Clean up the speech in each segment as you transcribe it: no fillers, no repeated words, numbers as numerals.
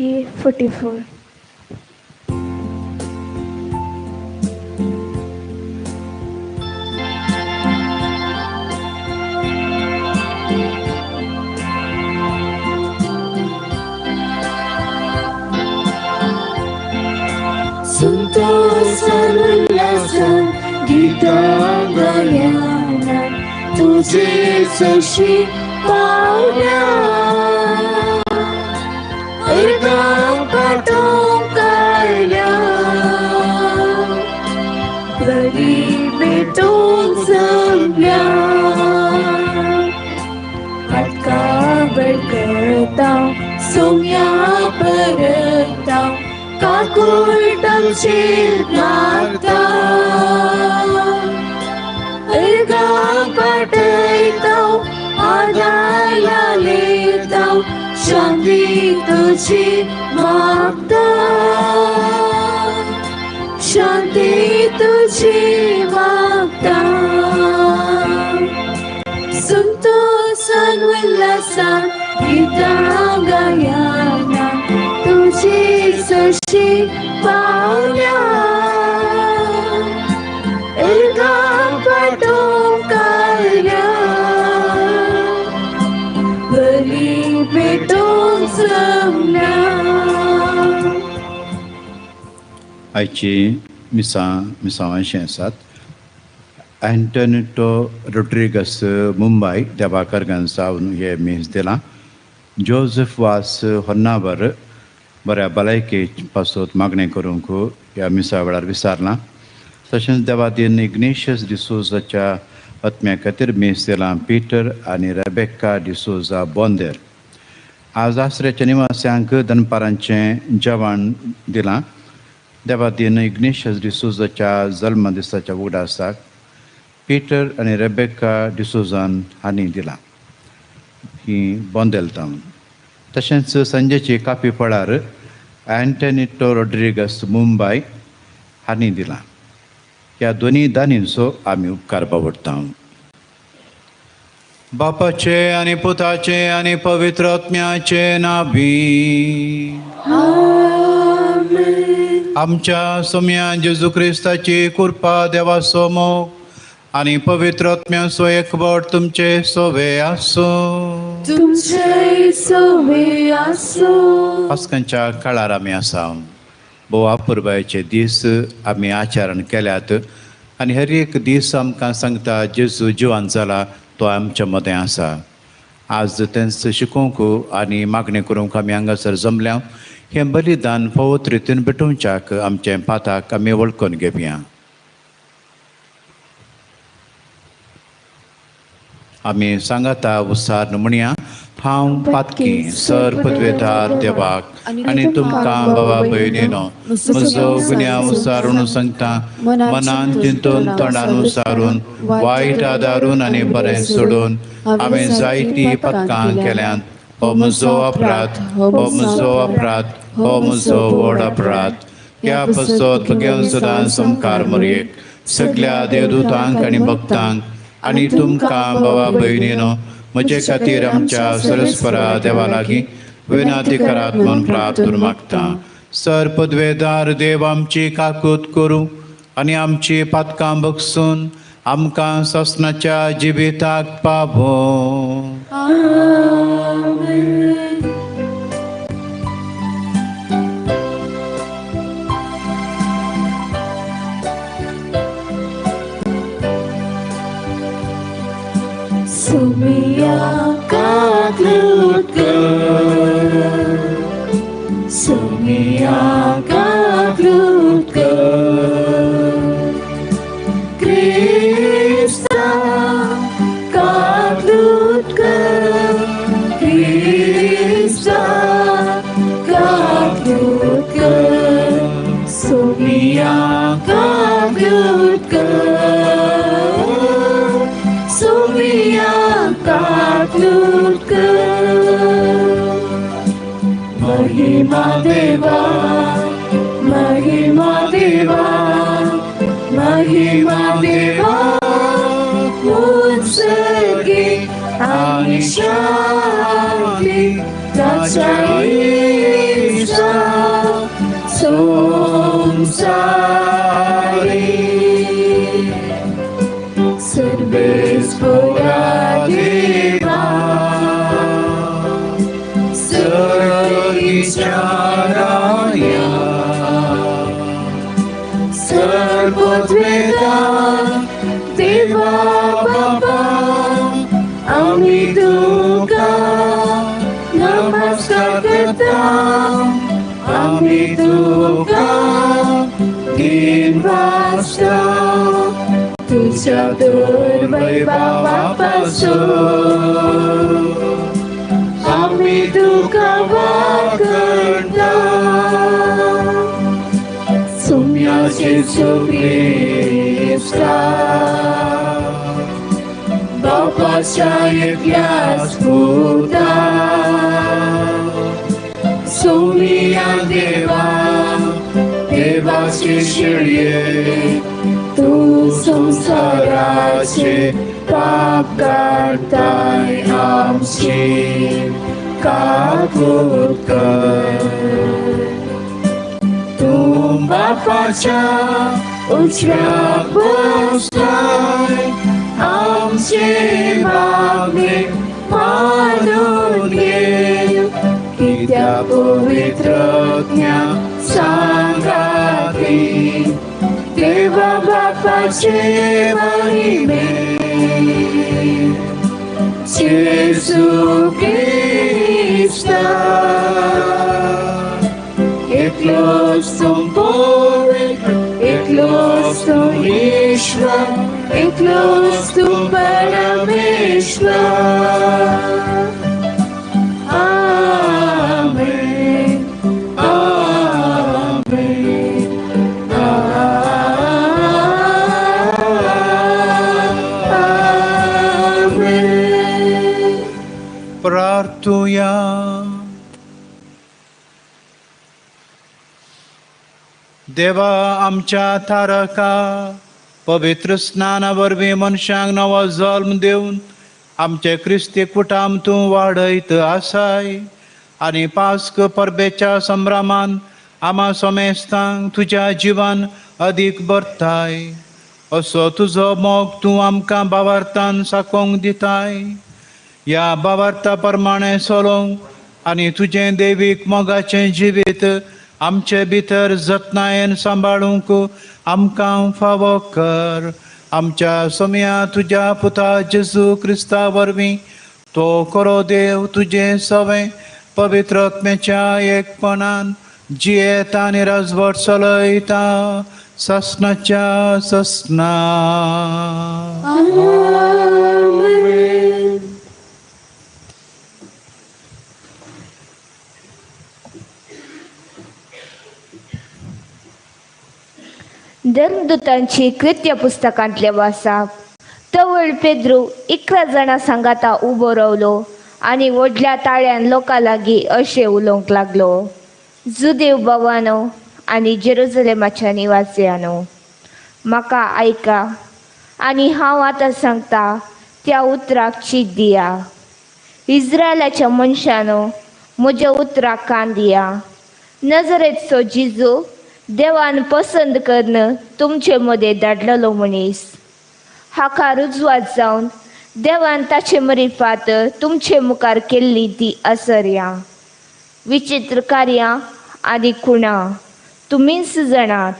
50-44. संतोषान उल्हासान गीतां गायनान तुजे सशी पावल्या अर्दां पाटोवंक आयल्या बरी भेटोवंक जमल्या हातकाबड करता सोम्या परता काकुळटाचेर मागता अर्गां पाटयता आदाया लेता शांती तुजी मागता शांती तुजी मागता संतोषान उल्हासान गीतां गायनान तुजी सशी पावल्या अर्गां पाटोवंक आयल्या बरी भेटोवंक जमल्या. आयची मिसां मिसांवांशी आसात. एंटोनिटो रोड्रिगस मुंबय देवाकरगान सावन हे मीस दिलां. जोझफ वास होन्नावर बऱ्या भलायके पासत मागणें करूंक ह्या मिसा वेळार विसारलां. तशेंच देवादीन इग्नेशियस डिसोजाच्या आत्म्या खातीर मीस दिलां पीटर आनी रेबेका डिसोजा बोंदेर. आज आसऱ्याच्या निवास्यांक दनपारांचें जेवण दिलां. देवादीन इग्नेशियस डिसोजाच्या जल्मदिसाच्या उगडासाक पीटर आनी रेबेका डिसोजान हांणी दिलां ही बोंदेल तावन. तशेंच संजेची कापी पळार एंटनिटो रोड्रिगस मुंबय हांणी दिलां. ह्या दोनी दानींचो आमी उपकार बावडटा. बापाचे आनी पुताचे आनी पवित्र आत्म्याचे नावी आमच्या सोम्या जेजू क्रिस्ताची कृपा देवाचो मोग आनी पवित्र आत्म्याचो एकवट तुमचे सोवे आसूं. तुमचे सोवे आसूं. पास्कांच्या काळार आमी आसा. भोव अपुरबायेचे दीस आमी आचरण केल्यात आनी हर एक दीस आमकां सांगता जेजू जिवान जाला तो आमच्या मदें आसा. आज तेंच शिकोवंक आनी मागणें करूंक आमी हांगासर जमल्या. हें बलिदान फावो रितीन भेटोवच्याक आमचें पाताक आमी वळखून घेवया. आमी सांगाता उसार म्हणया, हांव पातकी सर पदवेदार देवाक आनी तुमकां बाबा भयणीनो म्हजो गुन्यांव उसारून सांगता. मनान चिंतून तोंडान उसारून वायट आदारून आनी बरें सोडून हांवें जायतीं पातकां केल्यांत. हो म्हजो अपराध, हो म्हजो अपराध, हो म्हजो व्हड अपराध. ह्या पसत घेवन सदां समकार मरयेक सगल्या देवदूतांक आनी भक्तांक आनी तुमकां बाबा भयणीनो म्हजे खातीर आमच्या सरस्परा देवा लागीं विनंती करात म्हूण प्रार्थना मागता. सर पदवेदार देव आमची काकूत करूं आनी आमची पातकां बगसून आमकां ससनाच्या जिविताक पावों. Sumia kaklutkan, Sumia kaklutkan, Krista kaklutkan, Krista kaklutkan, Sumia kaklutkan, Sumia kaklutkan. Mahima Deva, Mahima Deva, Mahima Deva, Utsargi ani shanti tacha Isa आमी तुका दिनवासता तुझ्या दुर्वैभावा पासून आमी तुका वागणता सुम्या जेजू क्रिस्ता बापाच्या एकल्याच पुता सोमिया देवा देवाचे शेळये तूं संवसाराचे पाप काडताय आमची काकूत कर. तूं बापाच्या उजव्या बसलाय आमचे मागणे मानून घे कित्या पवित्रज्ञा सांगाती देवा बापाचे महिमे जेजू क्रिस्ता एकलोच तूं पवित्र एकलोच तूं ईश्वर एकलोच तूं परमेश्वर. आमेन आमेन आमेन. प्रार्थुया. देवा आमच्या तारका पवित्र स्नाना वरवीं मनशांक नवो जल्म दिवन आमचे क्रिस्ती कुटाम तूं वाडयत आसाय आनी पास्क परबेच्या संभ्रमान आमा समेस्तांक तुज्या जिवन अदीक भरताय असो तुजो मोग तूं आमकां बावार्थान साकोंक दिताय. ह्या बावार्था प्रमाणें चलोवंक आनी तुजें देवीक मोगाचें जिवीत आमचे भितर जतनायेन सांबाळूंक आमकां फावो कर. आमच्या सोम्या तुज्या पुता जेजू क्रिस्ता वरवीं तो खरो देव तुजें सवें पवित्र आत्म्याच्या एकपणान जियेता आनी राजवट चलयता ससनाच्या ससना. आमेन. धर्मदूतांची कृत्य पुस्तकांतले वासाप. तवळ पेद्रू 11 जाणां सांगाता उबो रावलो आनी व्हडल्या ताळ्यान लोकां लागीं अशें उलोवंक लागलो, जुदेव बाबानो आनी जेरुजलेमाच्या निवासियानो, म्हाका आयका आनी हांव आतां सांगता त्या उतराक चीत दिया. इस्रायलाच्या मनशानो, म्हज्या उतराक कान दिया. नजरेचो जिजू देवान पसंत करून तुमचे मदें धाडलेलो मनीस, हाका रुजवात जावन देवान ताचे मरिफात तुमचे मुखार केल्ली ती असर्यां, विचित्र कार्यां आनी खुणां तुमीच जाणात.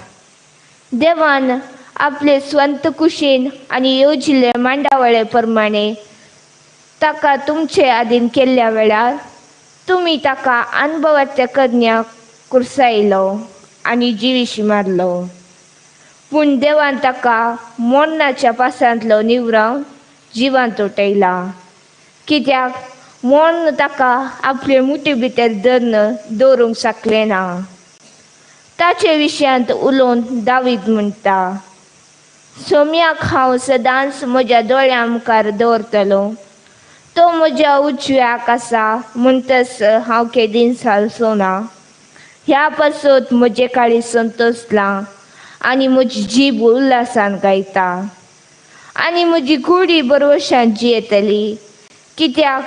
देवान आपले स्वंत कुशीन आनी येवजिल्ले मांडावळे प्रमाणे ताका तुमचे आदीन केल्ल्या वेळार तुमी ताका अनुभवाच्या करण्याक कुर्सायलो आनी जिवीशी मारलो. पूण देवान ताका मरणाच्या पासांतलो निवरावन जिवांत उठयला, कित्याक मर्ण ताका आपले मुठी भितर धरून दवरूंक शकलें ना. ताचे विशयांत उलोवन दावीद म्हणटा, सोम्याक हांव सदांच म्हज्या दोळ्यां मुखार दवरतलो, तो म्हज्या उजव्याक आसा म्हणटच हांव केदींच हालचो ना. ह्या पासत म्हजें काळीज संतोसलां आनी म्हजी जीब उल्हासान गायता आनी म्हजी कुडी बरवशान जियेतली, कित्याक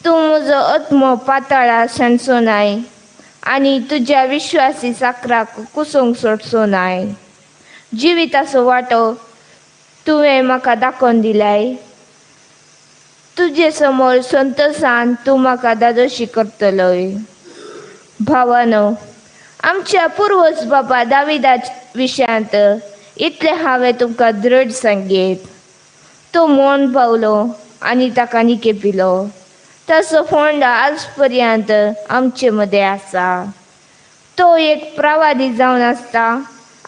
तूं म्हजो आत्मो पाताळा सांडचो नाय आनी तुज्या विश्वासी साकराक कुसूंक सोडचो नाय. जिविताचो वांटो तुवें म्हाका दाखोवन दिलाय, तुजे समोर संतोसान तूं म्हाका दादोशी करतलोय. भावानो, आमच्या पुर्वज बाबा दाविदा विशयांत इतलें हांवें तुमकां दृढ सांगीत. तो मौन पावलो आनी ताका निकेपिलो, ताचो फोंड आज पर्यंत आमचे मदें आसा. तो एक प्रवादी जावन आसता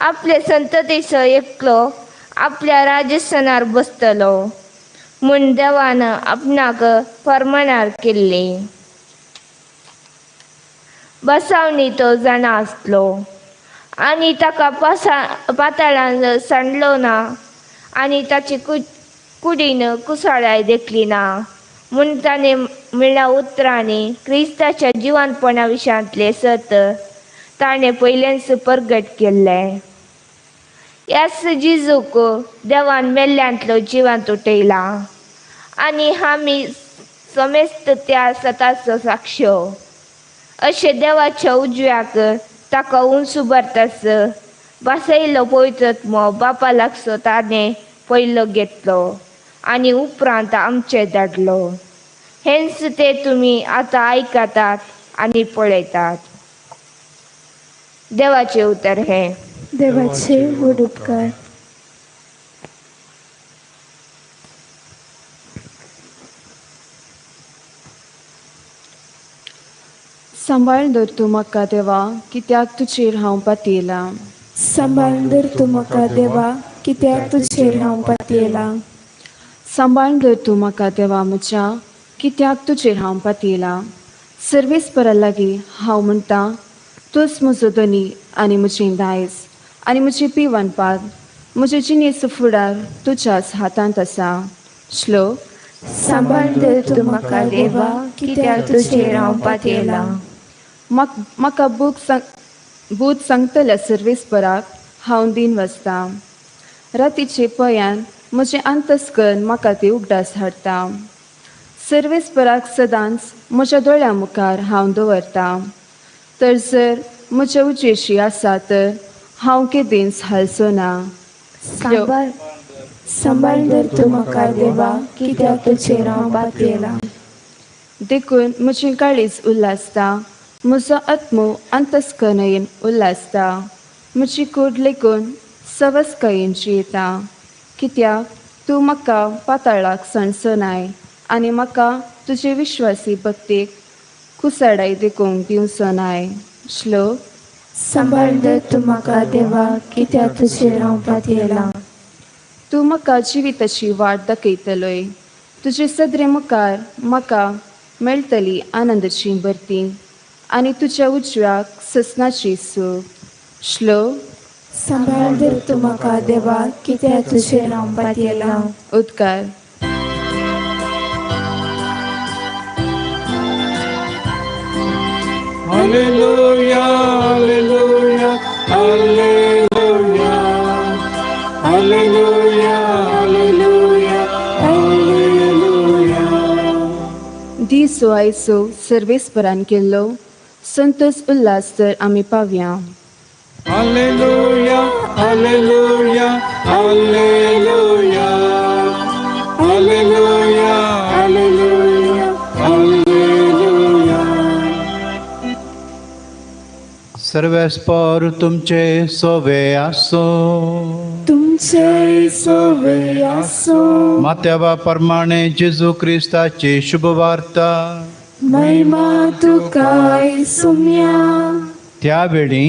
आपले संततीचो एकलो आपल्या राजस्थानार बसतलो म्हूण देवान आपणाक फर्माणार केल्ली बसावणी तो जाणा आसलो आनी ताका पाताळान सांडलो ना आनी ताची कुडीन कुसाळाय देखली ना म्हूण ताणें म्हणल्या उतरांनी क्रिस्ताच्या जिवनपणा विशयांतलें सत ताणें पयलेंच परगट केल्लें. ह्याच जिजूक देवान मेल्ल्यांतलो जिवांत उठयला आनी आमी समेस्त त्या सताचो साक्ष. अशें देवाच्या उजव्याक ताका उंच उबारतास बसयलो पवित्र बापा लागसो ताणें पयलो घेतलो आनी उपरांत आमचे धाडलो. हेंच ते तुमी आतां आयकतात आनी पळयतात. देवाचें उतर हें. देवाचे व्हड उपकार. सांबाळ धर तूं म्हाका देवा, कित्याक तुजेर हांव पातयेलां. सांबाळ धर तूं म्हाका देवा, कित्याक तुजेर हांव पातयेलां. सांबाळ धर तूं म्हाका देवा म्हज्या, कित्याक तुजेर हांव पातयेलां. सर्वेस्परा लागीं हांव म्हणटा, तूंच म्हजो धनी आनी म्हजें दायज आनी म्हजें पिवनपाद. म्हजे जिणेचो फुडार तुज्याच हातांत आसा. श्लोक. सांबाळ धर तूं म्हाका देवा, कित्याक तुजेर हांव पातयेलां. म्हाका भूत सांगतल्या सर्वेस्पराक हांव दीन वसतां. रातीचे पयान म्हजें अंतस्कर्ण म्हाका ती उगडास हाडटा. सर्वेस्पराक सदांच म्हज्या दोळ्या मुखार हांव दवरतां. तर जर म्हज्या उजेशी आसा तर हांव केदींच हालचो ना. सांबाळ धर तूं म्हाका देवा, कित्याक तुजेर हांव पातयेलां. देखून म्हजें काळीज उल्हासता, म्हजो आत्मो अंतस्कर्णयेन उल्हासता. म्हजी कूड लेगून सवसकायेन जियेता, कित्याक तूं म्हाका पाताळाक सांडचो नाय आनी म्हाका तुजे विश्वासी भक्तीक कुसाडाय देखूंक दिवचो नाय. श्लोक. सांबाळ धर तूं म्हाका देवा, कित्याक तुजेर हांव पातयेलां. तूं म्हाका जिविताची वाट दाखयतलोय. तुजे सदरे मुखार म्हाका मेळटली आनंदाची भरती आनी तुज्या उजव्याक ससनाची सूख. श्लोक. सांबाळ धर तूं म्हाका देवा, कित्याक तुजेर हांव पातयेलां. उद्गार. Alleluia, alleluia, alleluia, alleluia, alleluia, alleluia. दीस आयचो सर्वेस्परान केल्लो संतोष उल्हास तर आमी पावया. Alleluia, alleluia, alleluia, alleluia, alleluia, alleluia. सर्वेस्पर तुमचे सोवे आसूं. तुमचे सोवे आसूं. मात्यावा प्रमाणे जेजू क्रिस्ताची शुभवार्ता. महिमा तुका सुम्या. त्या वेळी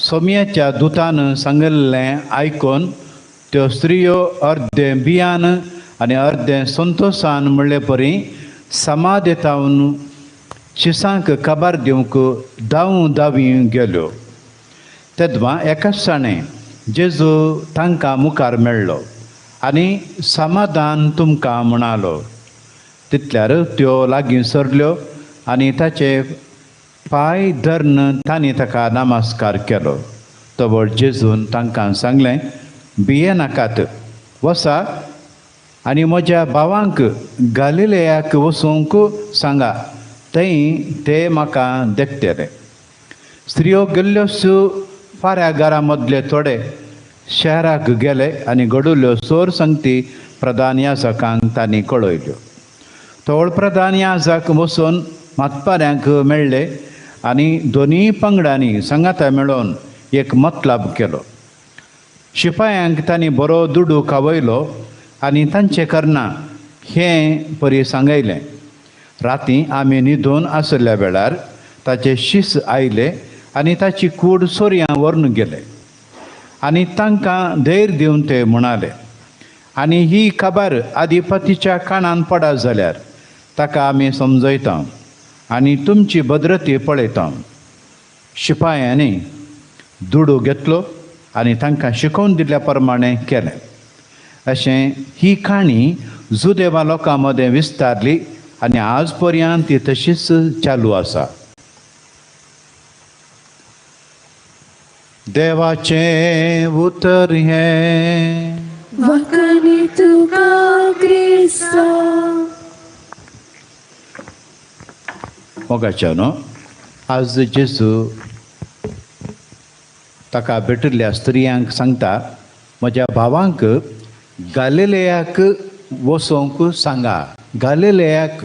सोम्याच्या दुतान सांगिल्लें आयकून त्यो स्त्रियो अर्दें बियान आनी अर्दें संतोशान म्हणले परी समाधेतावन शिसांक खबर दिवंक धांव धांवी गेल्यो. तेदवा एकाच जेजू तांकां मुखार मेळ्ळो आनी समाधान तुमकां म्हणालो. तितल्यार त्यो लागीं सरल्यो आनी ताचे पांय धरून तांणी ताका नमस्कार केलो. तवळ जेजून तांकां सांगलें, भियेनाकात, वसा आनी म्हज्या भावांक गालिलेयाक वचूंक सांगा, थंय ते म्हाका देखतले. स्त्रियो गेल्ल्योच फाऱ्या मदले थोडे शहराक गेले आनी घडुल्ल्यो सोर संगती प्रधान याजकांक तांणी कळयल्यो. तवळ प्रधान याजक वचून मातपाऱ्यांक मेळ्ळे आनी दोनूय पंगडांनी सांगाता मेळोवन एक मतलाब केलो. शिपायांक तांणी बरो दुडू खावयलो आनी तांचें करना हें परी सांगयलें. राती आमी न्हिदून आशिल्ल्या वेळार ताचे शीस आयले आनी ताची कूड सोरयां व्हरून गेले. आनी तांकां धैर्य दिवन ते म्हणाले, आनी ही खबर आदिपतीच्या कानान पडा जाल्यार ताका आमी समजयता आनी तुमची भद्रती पळयता. शिपायांनी दुडू घेतलो आनी तांकां शिकोवन दिल्ल्या प्रमाणें केलें. अशें ही काणी जुदेवा लोकां मदें विस्तारली आनी आज पर्यंत ती तशीच चालू आसा. देवाचें उतर हें. वखणी तुका क्रिस्ता. मोगाच्या न्हू, आज जेजू ताका भेटिल्ल्या स्त्रियांक सांगता, म्हज्या भावांक गालिलेयाक वचोंक सांगा. गालिलेयाक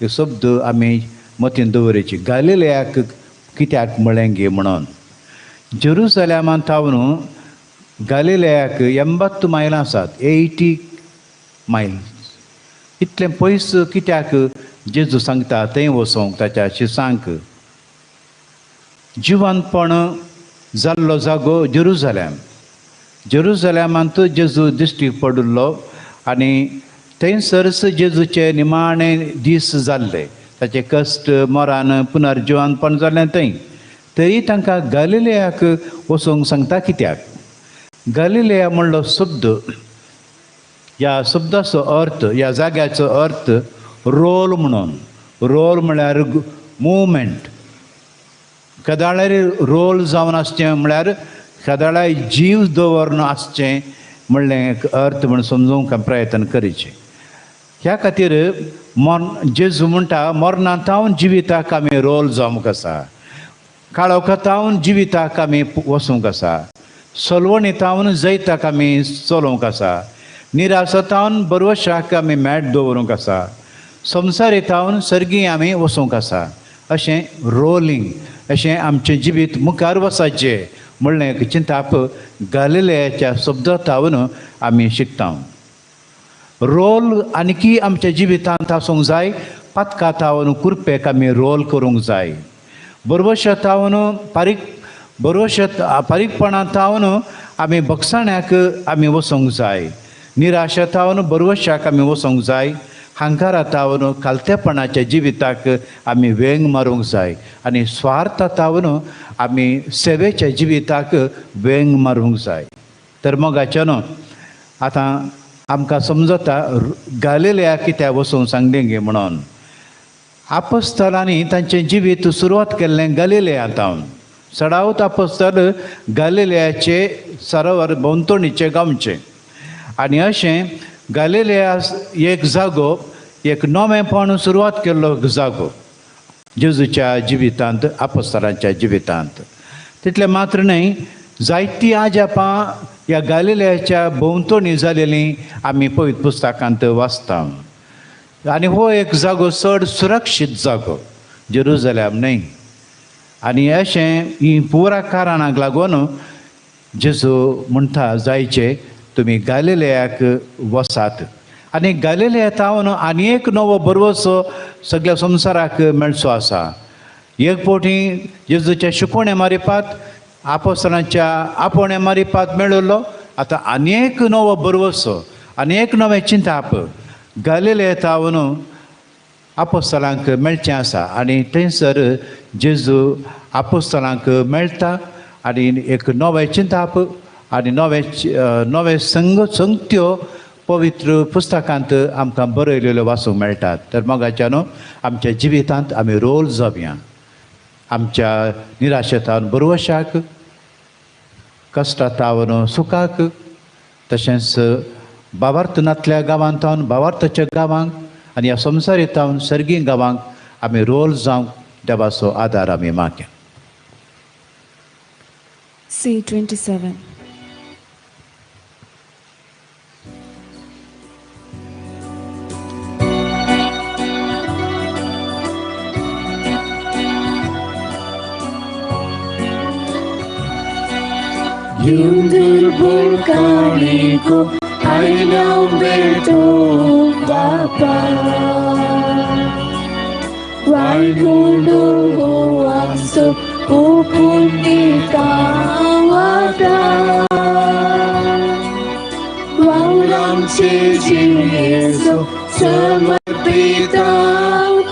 हे शब्द आमी मतीन दवरची. गालिलेयाक कित्याक म्हळें गे म्हणून जेरुसलेमान थावन गालिलेयाक 80 मायलां आसात, 80 मायल्स. इतलें पयस कित्याक जेजू सांगता थंय वचोंक ताच्या शिसांक? जिवनपण जाल्लो जागो जेरुसलेम. जेरुसलेमांत जेजू दिश्टी पडिल्लो आनी थंयसरच जेजूचे निमाणे दीस जाल्ले. ताचे कश्ट मरान पुनर्जिवनपण जालें थंय. तरी तांकां गालिलेयाक वचूंक सांगता कित्याक? गालिलेया म्हणलो शब्द, ह्या शब्दाचो अर्थ, ह्या जाग्याचो अर्थ रोल म्हणून. रोल म्हळ्यार मुवमेंट. केदाळार रोल जावन आसचें म्हळ्यार केदाळार जीव दवरून आसचें म्हणलें एक अर्थ म्हण समजूंक प्रयत्न करचें. ह्या खातीर जेजू म्हणटा मरणां तावन जिविताक आमी रोल जावंक आसा, काळोखा तावन जिविताक आमी वचूंक आसा, सलवणी तावन जैताक आमी चलोवंक आसा, निराशा तावन बरवशाक आमी मॅट दवरूंक आसा, संवसारी तावन सर्गी आमी वचूंक आसा. अशें रोलिंग, अशें आमचें जिवीत मुखार वचाचें म्हणलें एक चिंताप गालिलेयाच्या शब्दा तावन आमी शिकता. रोल आनीकी आमच्या जिवितांत आसूंक जाय. पातका तावन कुरपेक आमी रोल करूंक जाय. बरवशा तावन पारीक बरवशा पारीकपणा तावन आमी बगसाण्याक आमी वचूंक जाय. निराशा तावन बरवशाक आमी वचूंक जाय. हांकारा तावन खालतेपणाच्या जिविताक आमी वेंग मारूंक जाय आनी स्वार्था तावन आमी सेवेच्या जिविताक वेंग मारूंक जाय. तर मोगाच्या न्हू, आतां आमकां समजता गालिलेया कित्याक वचूंक सांगलें गे म्हणून. आपस्तलांनी तांचें जिवीत सुरवात केल्लें गालिलेया तावन. चडावत आपस्तल गालिलेयाचे सरोवर भोंवतणीचे गांवचे. आनी अशें गालिलेया एक जागो, एक नवेंपण सुरवात केल्लो जागो जेजूच्या जिवितांत, आपस्तलांच्या जिवितांत. तितलें मात्र न्हय, जायतीं आजापां ह्या गालिलेयाच्या भोंवतणी जालेलीं आमी पवित्र पुस्तकांत वाचता. आनी हो एक जागो चड सुरक्षीत जागो, जेरुसलेम न्हय. आनी अशें ही पुरा कारणाक लागून जेजू म्हणटा जायचे तुमी गालिलेयाक वसात. आनी गालिलेया तावन आनी एक नवो बरवसो सगळ्या संवसाराक मेळचो आसा. एक फावटी जेजूच्या शिकोवणे मारिपात, आपस्तलांच्या आपोवण्या मारिपात मेळिल्लो. आतां आनी एक नवो बरवसो आनी एक नवें चिंताप गालिलेया तावन आपस्तलांक मेळचें आसा. आनी थंयसर जेजू आपस्तलांक मेळटा आनी एक नवें चिंताप आनी नवे नवे संग संगत्यो पवित्र पुस्तकांत आमकां बरयलेल्यो वाचूंक मेळटात. तर मोगाच्या न्हू, आमच्या जिवितांत आमी रोल जावया. आमच्या निराशेतावन बरवशाक, कश्टातावन सुखाक, तशेंच बाबार्थनांतल्या गांवांत तावन बाबार्थाच्या गांवांक आनी ह्या संवसारी तावन सर्गी गांवांक आमी रोल जावंक देवाचो आदार आमी मागया. C27. दुर्बल काणीको आयलो बेटो बापा. आल्मुंडो आमचो ओपून दिता वावर आमचे जिणेचो समर्पिता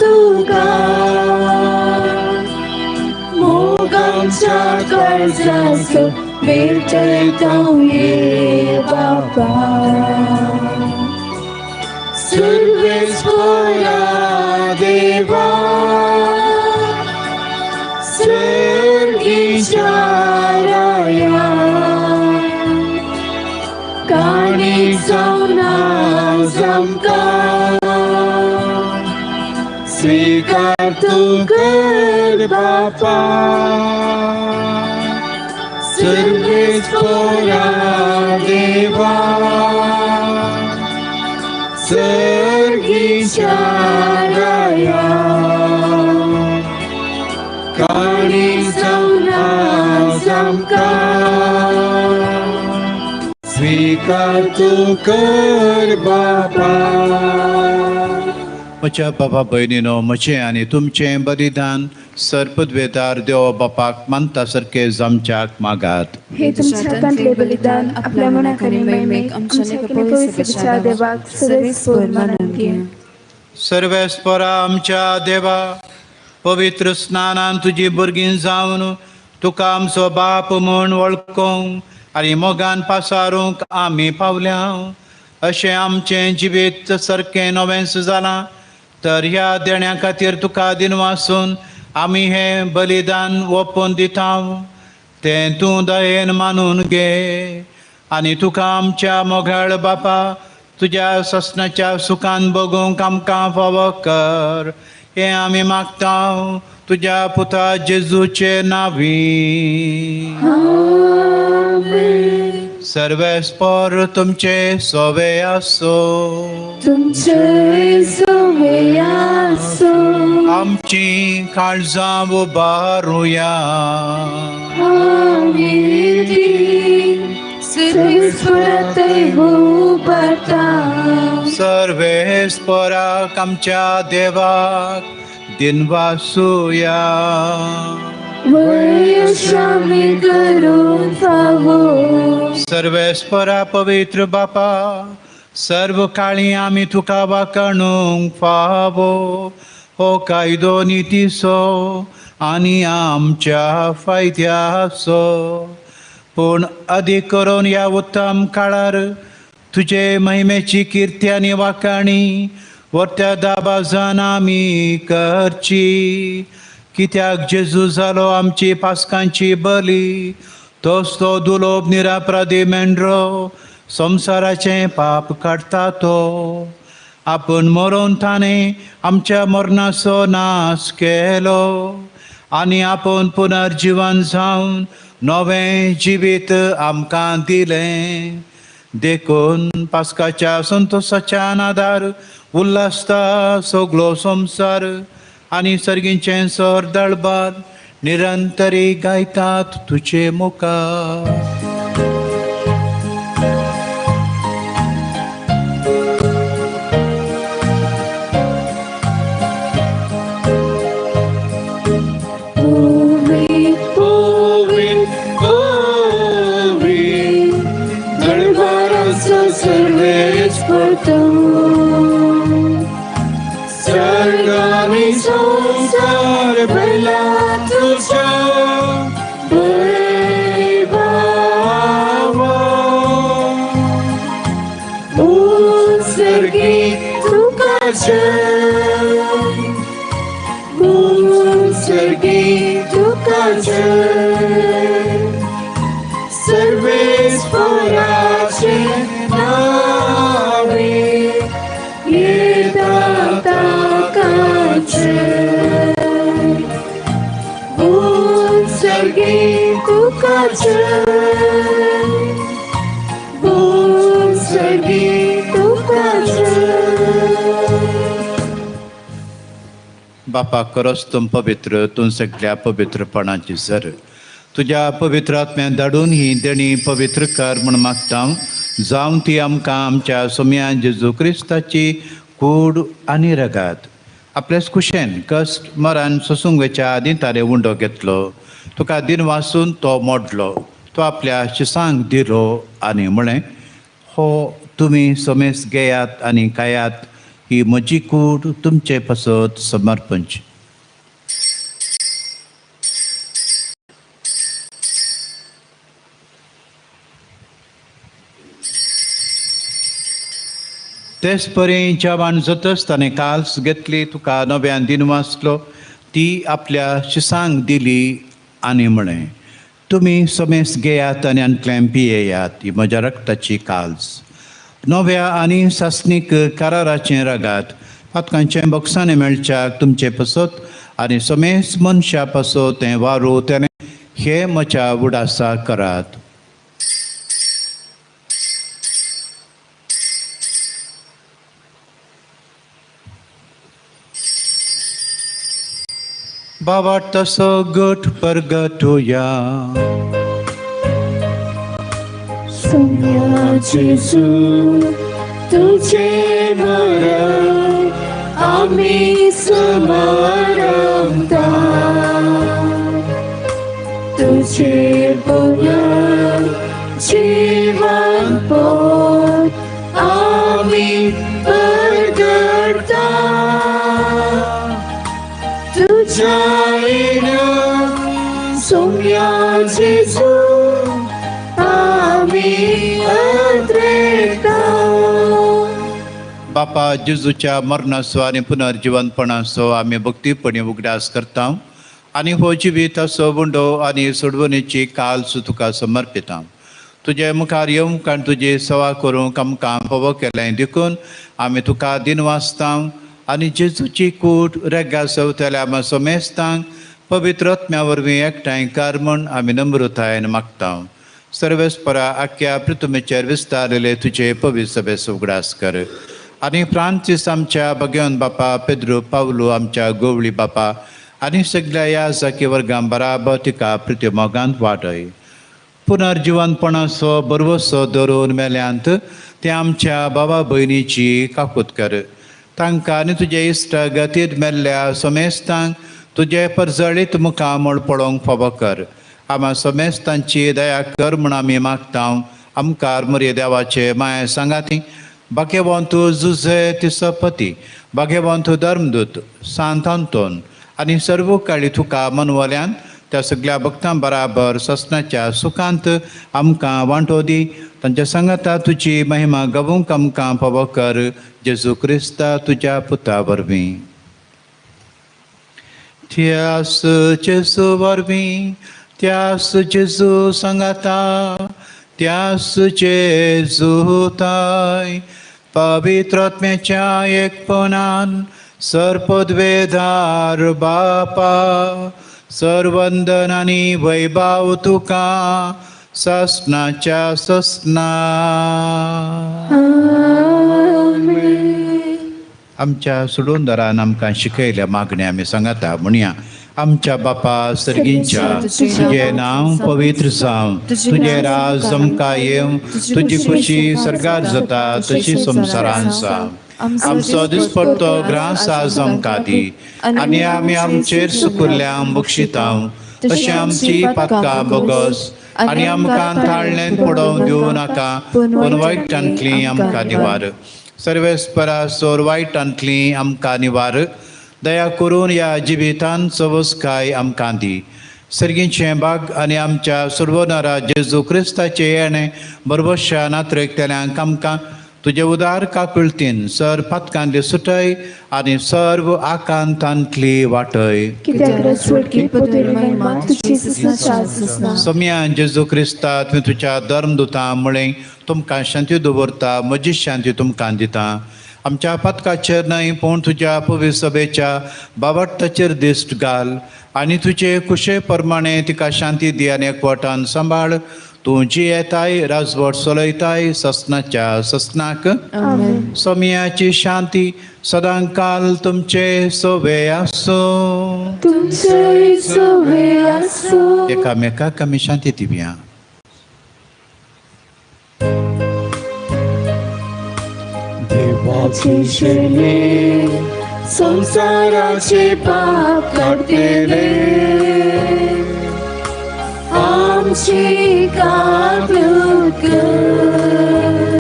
तुका मोग आमच्या काळजाचो भेटयता ये बाबा सर्वेस्परा देवा सर्गीच्या राया काणी जावन आज आमकां स्वीकार तूं कर बापा सर्वेस्परा देवा सर्गीच्या राया काणी जावन आज आमकां स्वीकार तूं कर बापा. म्हज्या बाबा भयणीनो, म्हजें आनी तुमचें बलिदान सर्पद्वेदार देव बापाक मानता सारकें जामच्याक मागात. हे तुमच्या हातांतले बलिदान आपल्या मनाक आनी महिमेक आमच्या पवित्र देवाक सर्वेस्पर मानून घे. सर्वेस्परा आमच्या देवा, पवित्र स्नानान तुजी भुरगीं जावन तुका आमचो बाप म्हूण वळखूंक आनी मोगान पासारूंक आमी पावल्या. अशें आमचें जिवीत सारकें नवेंच जालां तर ह्या देण्या खातीर तुका दिनवासून आमी हें बलिदान ओपून दिता तें तूं दयेन मानून घे आनी तुका आमच्या मोगाळ बापा तुज्या ससनाच्या सुखान बगूंक आमकां फावो कर हें आमी मागता तुज्या पुता जेजूचे नांवी. सर्वेस्पर तुमचे सोवे आसो. तुमचे सोवे आसो. आमची काळजां उबारुया. आमी सर्वेस्परा थंय उबारता. सर्वेस्पराक आमच्या देवाक दिनवासुया. वयशामी करूंक फावो. सर्वेस्परा पवित्र बापा, सर्व काळी आमी तुका वाकाणूंक फावो हो कायदो नितीचो आनी आमच्या फायद्याचो. पूण अदीक करून ह्या उत्तम काळार तुजे महिमेची किर्ती आनी वाकाणी वरत्या दाबाजान आमी करची. कित्याक जेजू जालो आमची पास्कांची बली, तोच तो दुलोब निरापराधी मेंढरो संवसाराचें पाप काडटा तो. आपूण मरोन ताणें आमच्या मरणाचो नाश केलो आनी आपूण पुनर्जिवन जावन नवें जिवीत आमकां दिलें. देखून पास्काच्या संतोशाच्या आदार उल्हासता सगलो संवसार आनी सर्गीचें सर दळबार निरंतरी गायतात तुजे मुखार. सर्गानी संसार भरला तुझ्या वैभवान. उत्सर्गी तुका जय, उत्सर्गी तुका जय. सर्वेस्पराचे नावे येता ताकाचे. उत्सर्गी तुका जय, उत्सर्गी तुका जय. बापा खरोच तूं पवित्र, तूं सगळ्या पवित्रपणाची सर. तुज्या पवित्र आत्म्यान धाडून ही देणी पवित्र कर म्हूण मागता, जावन ती आमकां आमच्या सोम्या जेजू क्रिस्ताची कूड आनी रगात आपल्याच कुशेन कश्ट मरण सोसूंक वेच्या आदीं ताणें उंडो घेतलो, तुका दिन वाचून तो मोडलो, तो आपल्या शिसांक दिलो आनी म्हळें, हो तुमी समेस घेयात आनी खायात, ही म्हजी कूड तुमचे पासत समर्पणची. तेच परी जेवण जातच ताणें काल्स घेतली, तुका नव्यान दिन वाचलो, ती आपल्या शिसांक दिली आनी म्हळें, तुमी समेस घेयात आनी आंतल्यान पियेयात, ही म्हज्या रक्ताची काल्स, नव्या आनी सासणीक कराराचें रगात, पातकांचें बक्षाणें मेळच्याक तुमचे पासत आनी समेस मनशा पासत तें वारू तेणें हें म्हज्या उडासा करात. बाबा तसो गट परगटुया. सोम्या जेजू तुझे मरण आमी समरमता, तुझे पुनर जीवन पोट आमी परगटता, तुझ्या सोम्या जेजू आमी अद्रेता. बापा जेजूच्या मरणाचो आनी पुनर्जिवनपणाचो आमी भक्तीपणी उगडास करता आनी हो जिवीताचो उंडो आनी सोडवणेची काल्स तुका समर्पिता. तुजे मुखार येवंक आनी तुजी सेवा करूंक आमकां फावो केलें देखून आमी तुका दिन वाचता आनी जेजूची कूड रेगा सवतल्या आमा समेस्तांक पवित्र आत्म्या वरवीं एकठांय कर म्हूण आमी नम्रतायेन मागता. सर्वेस्परा आख्या पृथ्वीचेर विस्तारलेले तुजे पवित्र सभेचो उगडास कर आनी फ्रांसीस आमच्या भगवान बापा, पेद्रो पावलो आमच्या गोवळी बापा आनी सगळ्या ह्या जाकी वर्गां बराबर तिका प्रिती मोगांत वाडय. पुनर्जिवनपणाचो बरवसो धरून मेल्यांत ते आमच्या बाबा भयणीची काकूत कर. तांकां आनी तुजे इश्ट गतीत मेल्ल्या समेस्तांक तुजे परजळीत मुखामळ पळोवंक फावो कर. आमा समेस्तांची दया कर म्हूण आमी मागता. आमकार मरे देवाचे माया सांगाती भाग्यवंत जुझे तिसपती, भाग्यवंत धर्मदूत सांत आंतोन आनी सर्व काळी तुका मनवल्यान त्या सगळ्या भक्तां बराबर ससनाच्या सुखांत आमकां वांटो दी. तांच्या सांगाता तुजी महिमा गावूंक आमकां फावो कर, जेजू क्रिस्ता तुज्या पुता वरवीं. त्यास जेजू वरवीं, त्यास जेजू सांगाता, त्यास जेजू ताय पवित्र आत्म्याच्या एकपणान सर्पद्वेदार बापा सर्वंदन आनी वैभाव तुका ससनाच्या ससना. आमच्या सोडूनदारान आमकां शिकयल्या मागण्या आमी सांगाता म्हणया. आमच्या बापा सर्गींच्या, तुजें नांव पवित्र जावं, तुजें राज आमकां येवं, तुजी खुशी सर्गार जाता तशी संवसारान जावं. आमचो दिसपट्टो ग्रास आज आमकां दी आनी आमी आमचेर सुकुल्ल्या बक्षिता तशें आमची पातकां बोगस आनी आमकां ताळ्ळें पडोवंक दिवं नाका, पूण वायटांतली आमकां निवार. सर्वेस्परा सोर वायटांतली आमकां निवार. दया करून ह्या जिवितान सवसकाय आमकां दी. सर्गीचें बाग आनी आमच्या सर्वनारा जेजू क्रिस्ताचें येणें बरबश्या नात्रेकतल्यांक आमकां तुजे उदार काकुळतीन सर पातकांतली सुटय आनी सर्व आकांतांतली वाटय. सोम्यान जेजू क्रिस्ता तुवें तुज्या धर्मदुतां म्हळें, तुमकां शांती दवरता, म्हजी शांती तुमकां दिता. आमच्या पातकाचेर न्हय पूण तुज्या पवित्र सभेच्या बाबडताचेर दिश्ट घाल आनी तुजे कुशे प्रमाणे तिका शांती दी आनी एकवटान सांबाळ. तूं जियेताय, राजवट चलयताय ससनाच्या ससनाक. सोम्याची शांती सदांकाल तुमचे सोवे आसूं. एकामेकाक आमी शांती दिवया. देवाची शेली संसाराचे पाप काडटले आमची काकूत कर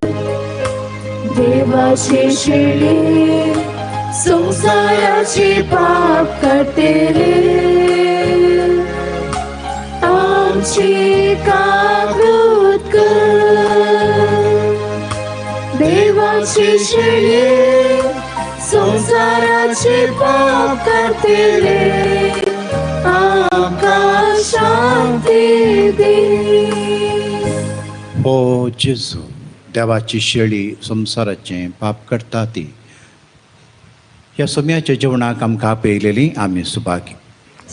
देवाची शेळी संसाराचे पाप काडटले आमची काकूत कर देवाची शेळी संसाराचे पाप काडटले आमकां शांती दी. हो जेजू, देवाची शेळी संवसाराचें पाप करता ती ह्या सोम्याच्या जेवणाक आमकां आपयलेली आमी सुभागी.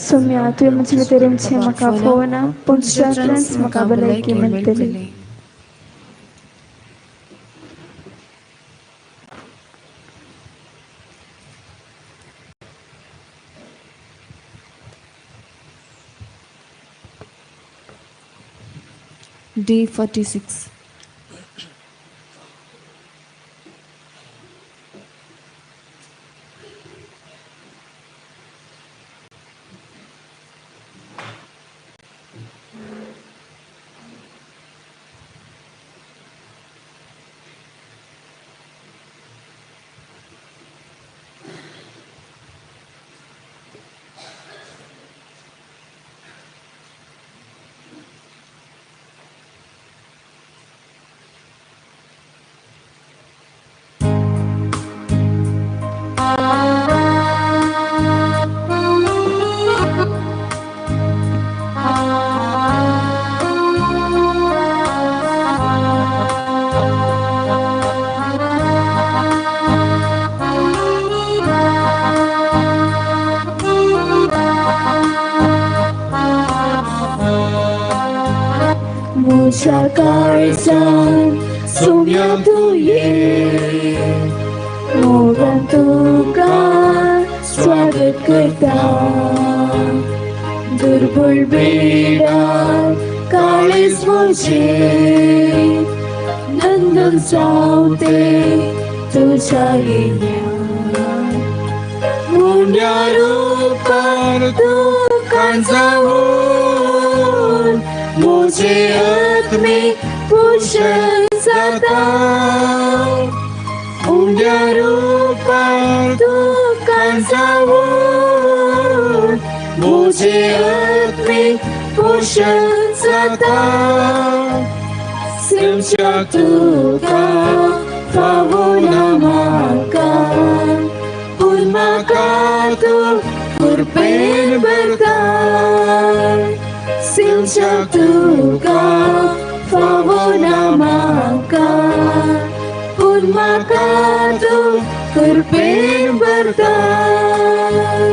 सोम्या तुवें म्हजे भितर येवचें म्हाका फोवना पूण तुज्यांतल्यानच म्हाका भलायकी मेळटली. D 46. म्हज्या काळजान सोम्या तूं ये मोगान तुका स्वागत करता दुर्बळ बेडार काळीज म्हजें नंदन जावते तुज्या येण्यान मुंड्या रुपार तुका जावन मुझे आत्मिक पोषण जाता उंड्या रुपार तुका जावन मुझे आत्मिक पोषण जाता सिमच्या तुका फावना म्हाका पूण म्हाका तूं कृपेन भरताय सिमच्या तुका फावना म्हाका पूण म्हाका तूं कृपेन भरताय.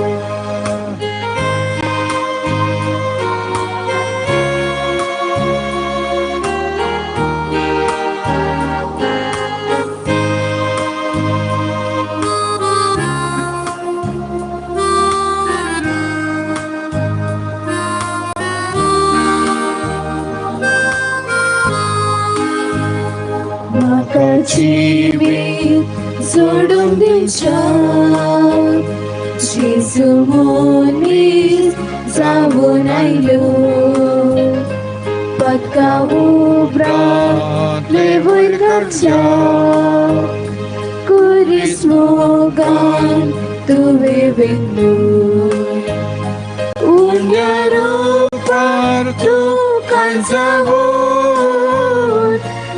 म्हाका जिवीत जोडून दिवच्या जेजू मनीस जावन आयलो पदका उपरांत वयर काडच्या कुरीस मोगान तुवें वेंगलो उंड्या रुपार तुका जावन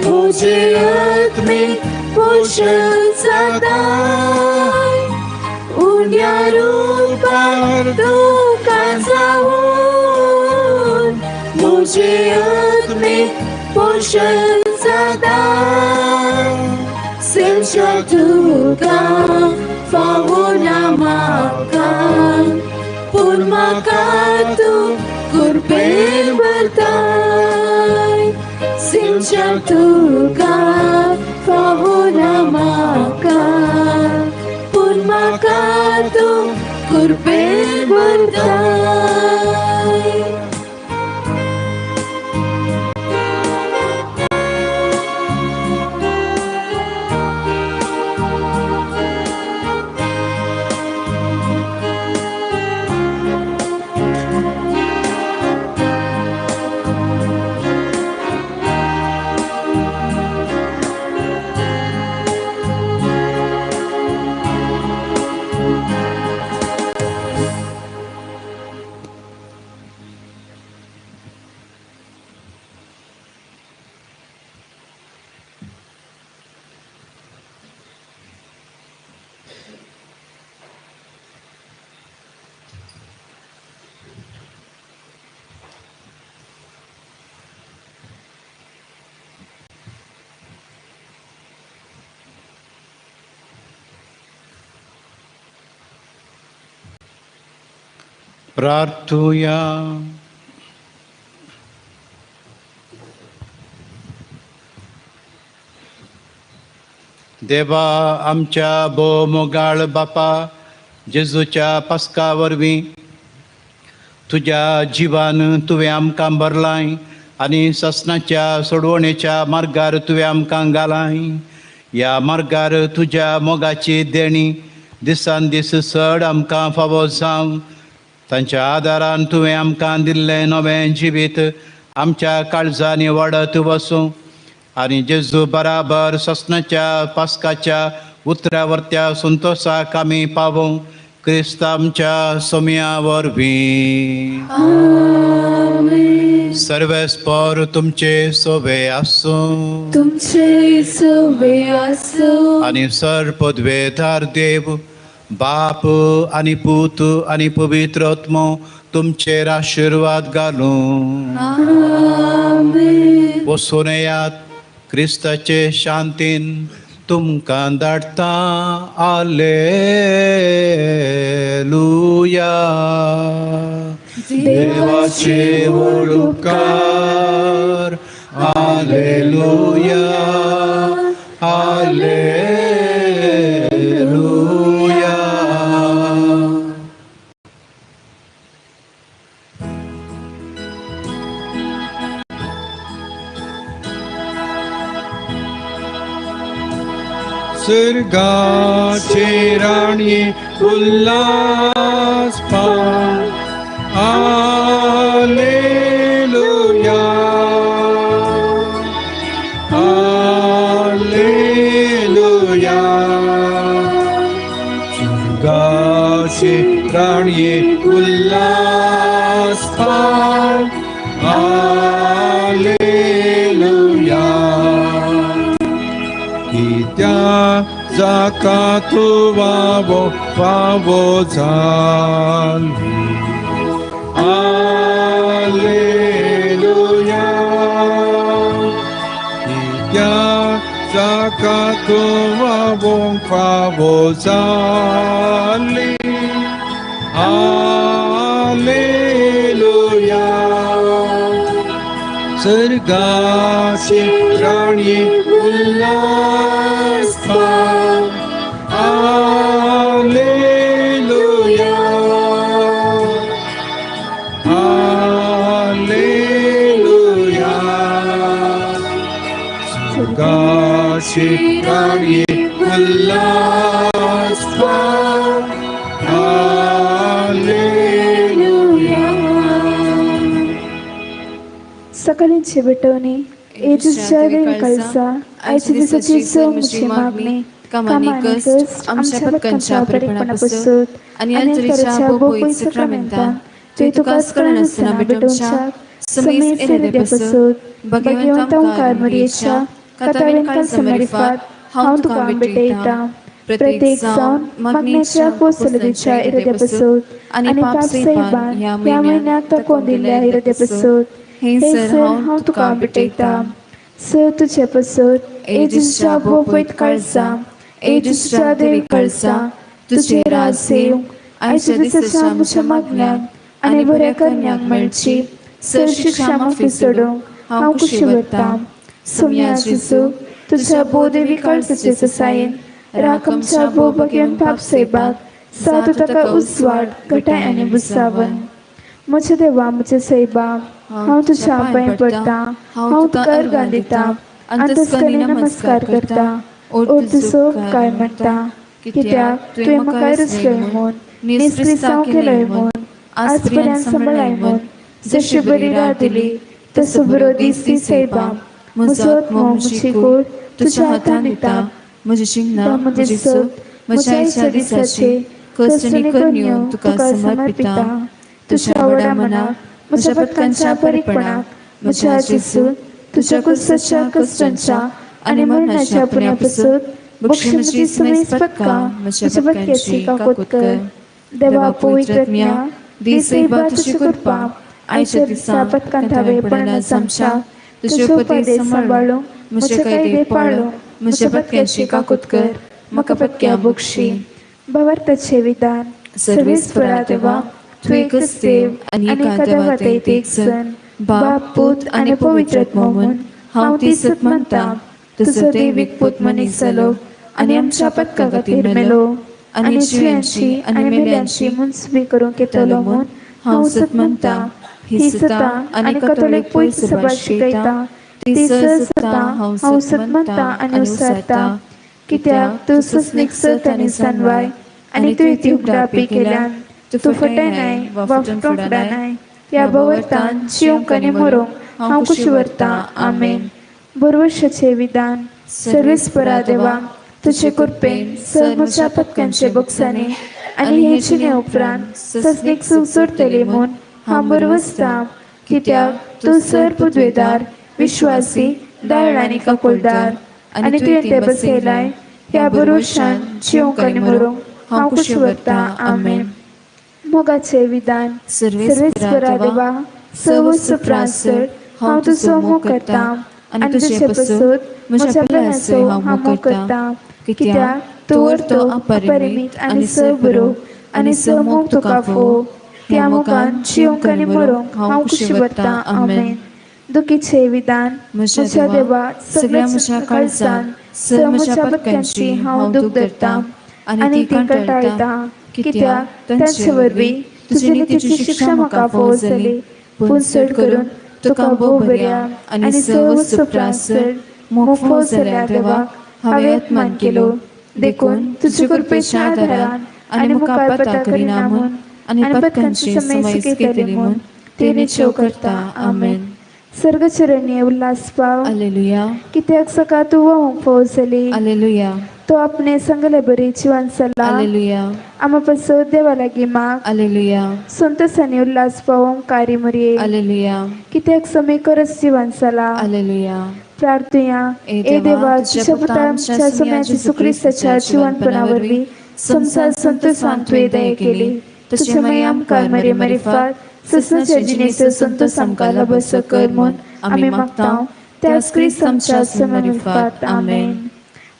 मुझे आत्मिक पोषण जाता उंड्या रुपार तुका जावन मुझे आत्मिक पोषण जाता सिमच्या तुका फावना म्हाका पूण म्हाका तूं कृपेन भरताय सिमच्या तुका फावना म्हाका पूण म्हाका तूं कृपेन भरताय. प्रार्थुया. देवा आमच्या भोव मोगाळ बापा, जेजूच्या पास्का वरवीं तुज्या जिवान तुवें आमकां भरलाय आनी ससनाच्या सोडवणेच्या मार्गार तुवें आमकां घालाय. ह्या मार्गार तुज्या मोगाची देणी दिसान दीस चड आमकां फावो जावं. तांच्या आदारान तुवें आमकां दिल्लें नवें जिवीत आमच्या काळजांनी वाडत वसूं आनी जेजू बराबर ससनाच्या पास्काच्या उतरावरत्या संतोसाक आमी पावूं. क्रिस्त आमच्या सोम्या वरवीं. सर्वेस्पर तुमचे सोवे आसूं. तुमचे सोवे आसूं. आनी सर पदवेदार देव बाप आनी पूत आनी पवित्र आत्मो तुमचेर आशिर्वाद घालूं. आमेन. वचून येयात क्रिस्ताचे शांतीन तुमकां धाडटा. आलेलुया. देवाचे व्हड उपकार. आलेलुया. आलेलुया. सर्गाचे राणये उल्हास पाव. आलेलुया. आलेलुया. सर्गाचे राणये उल्हास पाव. आलेलुया. कित्या जाका तूं वावो फावो जाली. आलेलुया. कित्या जाका तूं वावो फावो जाली. आलेलुया. सर्गाचे राणये उल्हास पाव. आलेलुया. आलेलुया. सर्गाचे राणये उल्हास पाव. आलेलुया. सकाळींची भेटवणी येजूच्या देवी कळसा आयच्या दिसाची म्हजी मागणी कामांनी कश्ट आमच्या पत्कांच्या परीकपणा पासून आनी अंतरीच्या बोपय सक्रामेंतान तुवें तुकाच कळनासतना भेटोवच्या समेस्त इराद्या पासून भगवंता ओंकार मरियेच्या कातावेन काळजा मारिफात हांव तुका भेटयता. प्रत्येक जावन मागण्याच्या पोसलदीच्या इराद्या पासून आनी पाप सैबान ह्या म्हयन्याक दाखोवन दिल्ल्या इराद्या पासून हे सर हांव तुका भेटयता. सर तुजे पासून येजूच्या बोपयत काळजा येजूच्या देवी काळजा तुजे राज येवं. आयच्या दिसाच्या म्हज्या मागण्यांक आनी बऱ्या करण्यांक मेळची सर शिक्षा माफी सोडूंक हांव खुशी वता. सोम्या जेजू तुज्या बोदेवी काळजाचे ससायेन राख आमच्या भोव भगेवन पाप सैबाक सादू ताका उजवाड घटाय आनी बुसावन. म्हज्या देवा म्हज्या सैबा हांव तुज्या पांय पडटा. हांव तुका अर्गां दिता. अंतस्करणी नमस्कार करता. ओर तुजो उपकार म्हणटा. कित्याक तुवें म्हाका रचलय म्हूण नीज क्रिस्तांव केलय म्हूण आज पर्यंत सांबाळ्ळाय म्हूण जशी बरी रात दिली तसो बरो दीस दी सैबा. म्हजो आत्मो म्हजी कूड तुज्या हातान दिता. म्हजी चिंतना म्हजें सत म्हज्या आयच्या दिसाचे कश्ट कश्ट आनी करण्यो करण्यो तुका तुका समर्पिता. समर्पिता. तुज्या व्हडा मनाक म्हज्या पत्कांच्या परीकपणाक म्हज्या जेजू तुज्या कुसाच्या कश्टांच्या आनी मरणाच्या पुण्या पासून बक्षी म्हजी समेस्त पदकां म्हज्या पत्क्याची काकूत कर. देवा पवित्र आत्म्या दी सैबा सैबा तुजी तुजी कृपा कृपा आयच्या आयच्या दिसा दिसा पत्कांतावे पत्कांतावे पडना पडना आमच्या आमच्या तुजे तुजे उपदेश उपदेश सांबाळूंक सांबाळूंक म्हजे म्हजे कायदे कायदे पाळूंक पाळूंक म्हज्या म्हज्या पत्क्याची पत्क्याची काकूत काकूत कर. कर. म्हाका म्हाका पत्क्या पत्क्या बक्षी. बक्षी. भावार्थाचे विधान. सर्वेस्परा सर्वेस्परा देवा देवा तूं एकच देव आनी एका देवात एक सण बाप पूत आनी पवित्र आत्मो म्हूण हांव ती सत मानता. तुजो देवीक पूत मनीस जालो आनी आमच्या पदका खातीर मेलो आनी जिव्यांची आनी मेल्यांची मुनसुबी करूंक येतलो म्हूण हांव सत मानता. ही सता आनी कथोलीक पयस सभा शिकयता ती सता हांव सत मानता आनी उसारता. कित्याक तूं ससनीक सत आनी सानवाय आनी तुवें ती उगडापी केल्यान तूं फटयनाय वा फटोवंक फुडानाय. ह्या भोंवतान जिवंक आनी मरोंक हांव कुशी व्हरतां. आमेन. बरवर्शाचें विधान. सर्वेस्परा देवा, तुजे कृपेन सर म्हज्या पदकांचे बक्षांनी आनी हे जिणे उपरांत ससनीक सूख जोडटली म्हूण हांव बरवसतां. कित्याक तूं सर पुदवेदार, विश्वासी, दयाळ आनी काकुळदार आनी तुवें तें बसयलाय. ह्या बरोशान जिवंक आनी मरोंक हांव कुशी व्हरतां. आमेन. मोगाचें विधान. सर्वेस्परा देवा, सर्वस्व प्रासर हांव तुजो मोग करतां आनी तुजे पसत म्हज्या प्लनाचो हांव मोग करतां. कित्याक तूं व्हरतो अपरिमीत आनी स बरो आनी स मोग तुका फोव. त्या मोगान जिवंक आनी मरोंक हांव कुशी व्हरतां. आमेन. दुखीचें विधान. म्हज्या देवा, सगळ्या म्हज्या काळजान स म्हज्या पदकांची हांव दूख धरतां आनी ती कंटाळटा. कित्याक तांचे वरवीं तुजे नितीची शिक्षा म्हाका फावो जाली. पूण चड करून तुका भोव बऱ्या आनी सर्वस्व प्रासर मोग फावो जाल्या देवाक हांवें अपमान केलो. देखून तुजे कृपेच्या आदारान आनी मुखार पता करिना म्हूण आनी पदकांची समय सुकयतली म्हूण ते निश्चय करता. आमेन. सर्गचरणी उल्हास पाव. हालेलुया. कित्याक सकाळ तूं व्हांवूंक फावो जाली. हालेलुया. तो आपणे संगले बरी जिवन जाला. हालेलुया. आमा पासत देवा लागीं माग. हालेलुया. संतोसांनी उल्हास पावोवंक कारी मुरये. हालेलुया. कित्याक समी करस जिवन जाला. हालेलुया. प्रार्थुया. ए देवा, तुज्या पुता आमच्या सुम्या जेजू क्रिस्ताच्या जिवनपणा वरवीं संवसार संतोसान तुवें दया केली. तुजे मागीर आमकां मरे मरिफात ससनाच्या जिणेचो संतोस आमकां लाभसो कर म्हूण आमी मागता. त्याच क्रिस्त आमच्या सुम्या. आमेन.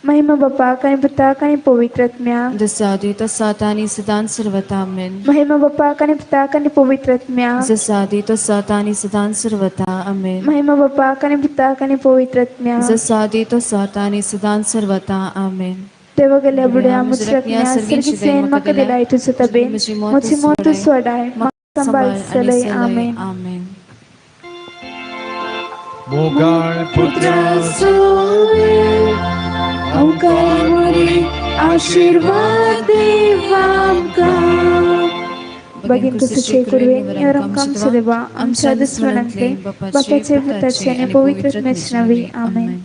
महिमा बापाक आनी पुताक आनी पवित्र आत्म्याक. जसो आदी तसो आतां आनी सदांच सर्वथा. आमेन. महिमा बापाक आनी पुताक आनी पवित्र आत्म्याक. जसो आदी तसो आतां आनी सदांच सर्वथा. आमेन. महिमा बापाक आनी पुताक आनी पवित्र आत्म्याक. जसो आदी तसो आतां आनी सदांच सर्वथा. आमेन. देवा गेल्या बुड्या म्हज्या सर्गीसेन म्हाका दिलाय तुजो तबेन म्हजी मोत सोडाय म्हाका सांबाळ चलय. आमेन. आमेन. मोगाळ पुत्रा आमकां मोरी आशिर्वाद देवामकां. बागेन कसचे कुरवे आमकां देवा आमच्या दुस्मनांतले बापाचे पुताचे आनी पवित्र आत्म्याचे नांवी. आमेन.